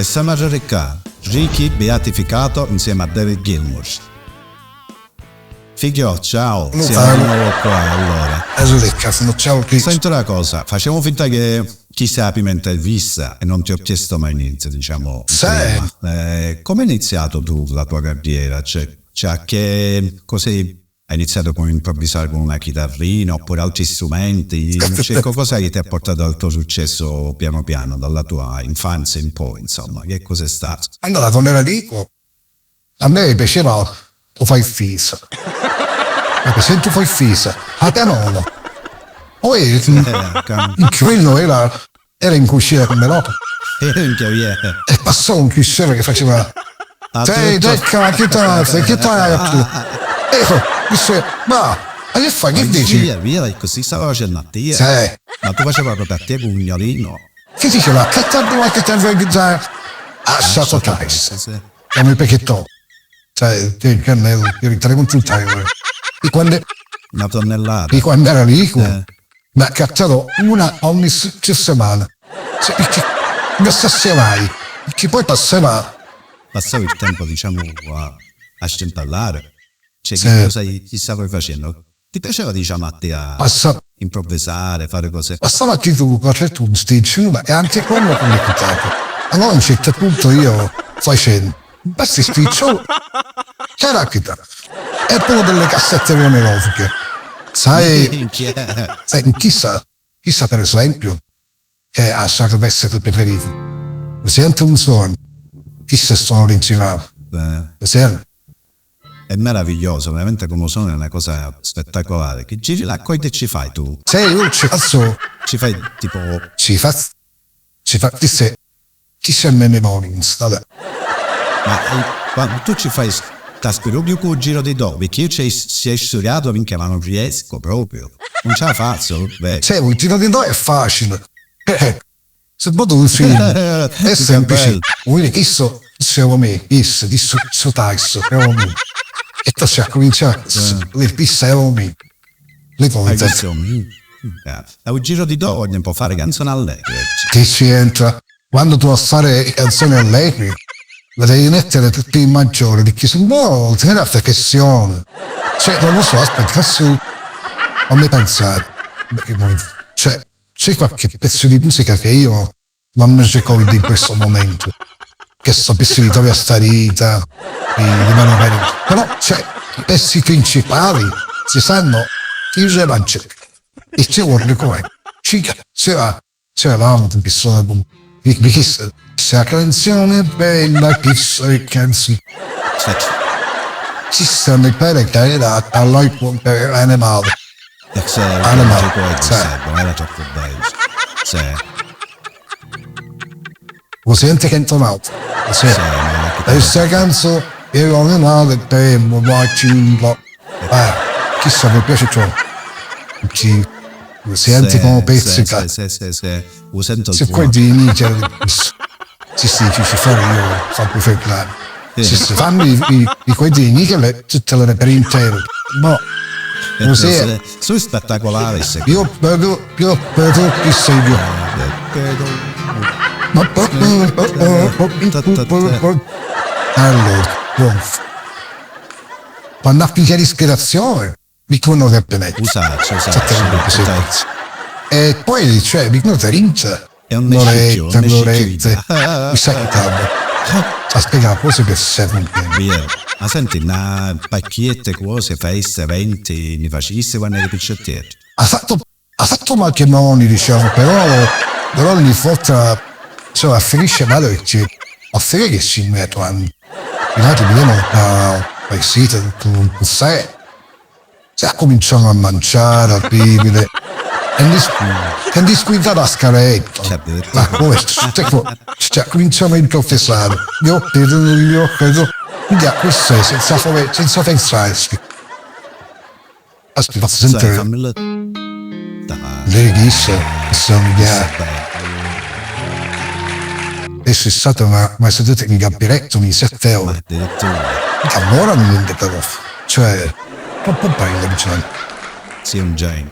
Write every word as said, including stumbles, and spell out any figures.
E Samarricà, Ricky beatificato insieme a David Gilmour. Figghiò, ciao, siamo di nuovo qua allora. Senti una cosa, facciamo finta che chi sia la pimenta è vista e non ti ho chiesto mai niente, diciamo, prima. Eh, come hai iniziato tu la tua carriera? Cioè, cioè, a che, cos'hai Hai iniziato con improvvisare con una chitarrina oppure altri strumenti? Cioè, co- cosa che ti ha portato al tuo successo piano piano, dalla tua infanzia in poi, insomma, che cos'è stato? Allora, quando era ricco, a me mi piaceva u fai fisa. Ma che sento fai fisa? A te no. Poi, eh, quello era Era in cucina con me nonna. Minchia, via. E passò un cliché che faceva: "Sei, Decca, che tal? Che tal hai tu?" E io disse: "Ma, ma che fai? Che dici?" Via, via, e così stava facendo a te. Sì. Ma tu facevi proprio a te, cugnolino. Che dice là? Che tal, che tal, che tal? Ah, sta totale. Sì, sì. Come perché tu? Cioè, te, che me, io ritremo tutto. E quando, una tonnellata. E quando era lì, ma cacciavo una ogni s- settimana. Cioè, perché non so se mai, perché poi passava. Passava il tempo, diciamo, a, a scimpellare. Cioè, sì. Che cosa ti stavi facendo? Ti piaceva, diciamo, a te a Passa- improvvisare, fare cose? Passava a titolo qualche turisticcio, ma è anche quello che mi è capitato. Allora a un certo punto io facendo Basta sticcio. C'era la chitarra. E poi delle cassette fonografiche. Sai, minchia. Sai, chissà, chissà per esempio, che ha stato pezzo che preferito. Presente un suono. Chissà il suono originale. Eh. Presente? È meraviglioso, veramente come suono è una cosa spettacolare. Che giri là, coi che ci fai tu? Sì, io ci faccio. Ci fai tipo. Ci faccio. Ci fa, chi se, chi se me ne morins, vabbè. Ma eh, quando tu ci fai sta spirugnu cu giro di do, perché io ci si è studiato minchia, ma non riesco proprio. Non ce la faccio, beh. Cioè, un giro di do è facile. Eh, eh. Se vado un film, è semplice. Vuoi che isso, se lo me, isso, isso, so tasso, è lo me. E tu si comincia, le pisse è lo me. Le cose. Eh, un giro di do voglio un po' fare canzone allegre. Che c'entra? Quando tu a fare canzoni allegri, la devi mettere tutti in maggiore, perché se no non ti viene la perfezione. Cioè, non lo so, aspetta, faccio, fammi pensare. Cioè, c'è qualche pezzo di musica che io non mi ricordo in questo momento, che sapessi di dove sta vita, di, di mano vera. Però, cioè, i pezzi principali si sanno in rilancio. E ci vuole come? Ci, c'era C'era un'altra persona con, di, di chi s-, se la canzone è bella, chi sa che canzone. Ci sta, mi pare che era a lei con animale. Animale, sì. Era troppo bello. Sì. Lo senti che è intonato? Sì. Sì, ma non è che e sta canzone era animale, per mo, un po'. Eh, chissà, mi piace troppo. Ci, si sente come pezzica. Sì, sì, sì, sì, sì. Lo sento. Se poi di iniziare, sì, sì, ci, ci fai, io faccio fare. Sì, sì, fammi i, i, i quei di iniziare, tutte le per intero. No, così è. Sono spettacolari, secondo me. Io vedo, io vedo chi sei io. Ma allora, buon. Quando ha pigliato ispirazione, mi conosco bene. Usaccio, usaccio. E poi, cioè, mi conosco. È un mescicchio, un mescicchio di. Chissà chi t'ha. Ha spiegato cose che servono. Vero. Ma senti, na pacchiette, cose, feste, eventi, ne faciste quando eri picciottietto? Ha fatto Ha fatto matrimoni, diciamo, però, però ogni volta, insomma, finisce male perché a fine che si mettono, i matrimoni da paesita, tutto un caffè, si cominciano a mangiare, a bere, e dis-, e disguidare la scaletta. Ma come, cioè, cominciamo a improvvisare. Io credo, io credo, quindi a questo è senza fare, senza pensarci. Aspetta, faccio sentire. Fammi le. Dai. Lei disse, sono. E sei stata una, ma sei stata in Gabiretto, mi sette euro. Ma addirittura. Allora non mi però. Cioè, troppo bello, diciamo. Sì, un genio.